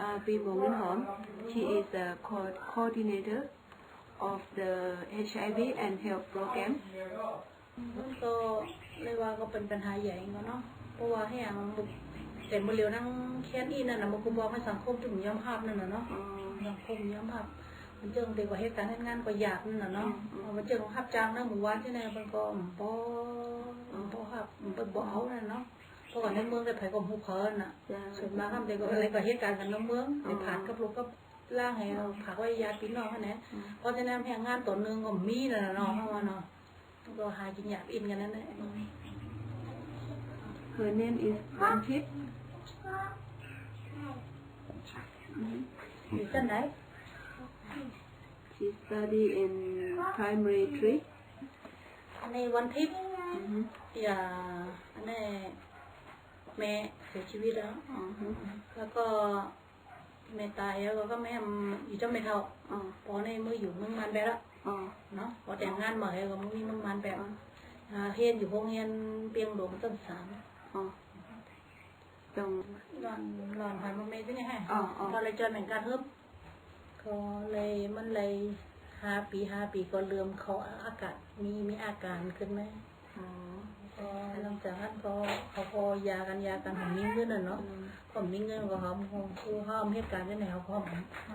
ອາ ປີ ບົວເງິນຫອມ She is the co- coordinator of the HIV and health program. ມັນກໍເລີຍວ່າກໍເປັນບັນຫາໃຫຍ່ເນາະ ເພາະວ່າແຮງແຕ່ມື້ຫຼຽວນາງແຄນອີນັ້ນນະ ມັນກໍບອກໃຫ້ສັງຄົມຈຸ່ມຍອມຮັບນັ້ນນະເນາະ ສັງຄົມຍອມຮັບ ມັນຈຶ່ງໄດ້ວ່າເຮັດການເຮັດງານກໍຍາກນັ້ນນະເນາະ ມັນຈຶ່ງຮັບຈ້າງນຳໝູ່ບ້ານຈັ່ງໃດເພິ່ນກໍບໍ່ ບໍ່ຮັບ ເພິ່ນບໍ່ເອົານັ້ນເນາະ ເພາະວ່າໃນເມືອງໃດໃຜກໍຮູ້ເຂົານະ ສ່ວນມາກນຳໃດກໍເລີຍກໍເຮັດການກັນນຳເມືອງ ໄດ້ຜ່ານກັບລູກກັບຫຼານ ໃຫ້ເອົາຝາກໄວ້ຍາດພີ່ນ້ອງຫັ້ນແຫຼະ ເພາະສະນັ້ນແຮງງານຕອນໜຶ່ງກໍມີນັ້ນນະເນາະ ເຮົາວ່າເນາະ ກໍຫາກິນຍາກອີກກັນນັ້ນແຫຼະ. Her name is ວັນທິບ ຢູ່ຊັ້ນໃດ? She study in primary three. ອັນນີ້ວັນທິບ ຢ່າ ອັນນີ້ແມ່ເສຍຊີວິດແລ້ວ ແລ້ວກໍ ແມ່ຕາຍແລ້ວກໍແມ່ຢູ່ກັບແມ່ເຖົ້າ ພໍໃນມື້ຢູ່ເມືອງມານແບດລະເນາະ ພໍແຕ່ງງານມາແລ້ວກໍມາຢູ່ເມືອງມານແບດ ຮຽນຢູ່ໂຮງຮຽນປຽງຫຼວງຊັ້ນສາມ ຕ້ອງ ຫຼອນ ຫຼອນຫາແມ່ຈັ່ງໃດ ພໍເລີຍຈອຍແມ່ນການເຮີບ ກໍເລີຍ ມັນເລີຍຫ້າປີ ຫ້າປີກໍເລີ່ມເຂົ້າອາການ ມີ ມີອາການຂຶ້ນມາ ອໍ ກໍຫຼັງຈາກນັ້ນກໍເຂົາກໍຢາກັນ ຢາກັນ ເຮົາມີເງິນນະເນາະ ເຮົາມີເງິນກໍເຮົາ ເຮົາ ເຮົາເຮັດການຈັ່ງໃດເຮົາກໍ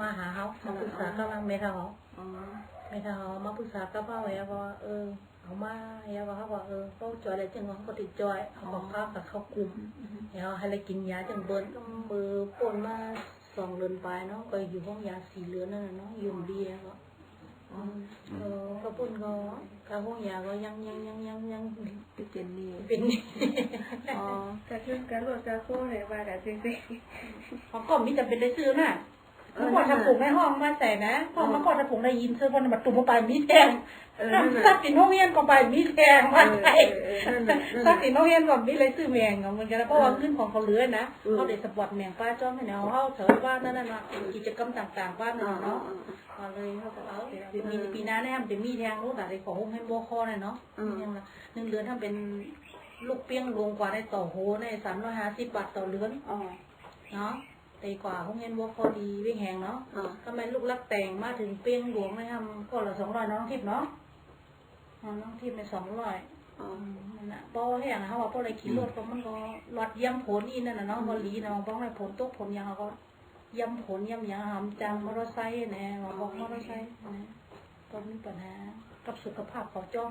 ມາຫາເຮົາ ມາປຶກສາກັບແມ່ເຖົ້າເຮົາ ແມ່ເຖົ້າເຮົາມາປຶກສາກັບເຮົາ ແລ້ວກໍວ່າ ເອີ ເອົາມາ ແລ້ວກໍເຮົາວ່າ ເອີ ເຮົາຈອຍໄດ້ຈັ່ງໃດເຮົາກໍຕິດຈອຍ ເຮົາກໍພາກັນເຂົ້າກຸ່ມ ແລ້ວໃຫ້ລະກິນຢາຈັ່ງເບິ່ງ ເບິ່ງ ປົນມາສອງເດືອນປາຍເນາະ ກໍຢູ່ໂຮງຢາສີ່ເດືອນນັ້ນນະເນາະ ຢູ່ດີແລ້ວກໍ ເອີ ກໍປຸ້ນກໍ ກະໂຮງຢາກໍຍັງ ຍັງ ຍັງ ຍັງ ຍັງ ໄປເປັນໜີ້ ເປັນໜີ້ ອໍ ກະເຖິງກະໂລດກະໂຄແຫຼະ ວ່າກັນຈັ່ງຊີ້ ເຮົາກໍມີຈຳເປັນໄດ້ຊື້ນະ ເອີ ມາກວດທາປຸງໃນຫ້ອງມາໃສ່ນະ ເອີ ມາກວດທາປຸງໄດ້ຍິນເຊີເພິ່ນມາຕຸ່ມມາປາຍມີແທງ ເອີ ຊັກສິນໂຮງຮຽນກໍປາຍມີແທງ ວ່າໄປ ຊັກສິນໂຮງຮຽນກໍມີລາຍຊື່ແມ່ງເນາະ ເໝືອນກັນ ເພາະວ່າເງິນຂອງເຂົາເຫຼືອນະ ເຮົາໄດ້ສະປອດແມ່ງປ້າຈ້ອມໃຫ້ແນວເຮົາ ເຖິງວ່ານັ້ນນະ ກິດຈະກຳຕ່າງໆ ບ້ານເນາະ ກໍເລີຍເຮົາກໍເອົາ ມີປີໜ້າແນ່ມັນຈະມີແຮງ ໂອ້ ຕາໄດ້ຂໍໂຮງຮຽນບໍ່ພໍແນ່ເນາະ ເອີ ຫຍັງລະ ໜຶ່ງເດືອນຖ້າເປັນລູກປຽງຫຼວງກວ່າໄດ້ຕໍ່ໂຮໄດ້ສາມຮ້ອຍຫ້າສິບບາດຕໍ່ເດືອນເນາະ ໄດ້ກວ່າໂຮງຮຽນບໍ່ພໍດີວຽງແຮງເນາະ ກໍແມ່ນລູກລັກແຕ່ງມາເຖິງປຽງຫຼວງໄດ້ທຳ ກໍລະສອງຮ້ອຍເນາະ ນ້ອງທິບເນາະ ນ້ອງທິບໄດ້ສອງຮ້ອຍ ນັ້ນນະ ບໍ່ແຮງ ເຮົາວ່າບໍ່ໄດ້ຂີ່ລົດ ກໍມັນກໍລັດຢ້ຳຝົນອີ່ນັ້ນນະເນາະ ບໍ່ຫຼີເນາະ ບໍ່ໃຫ້ຝົນຕົກຝົນຫຍັງ ເຮົາກໍ ຢ້ຳຝົນຢ້ຳຫຍັງ ຫາຈ້າງມໍເຕີໄຊແນ່ ອອກມໍເຕີໄຊແນ່ ກໍມີບັນຫາກັບສຸຂະພາບເຂົາຈ້ອມ.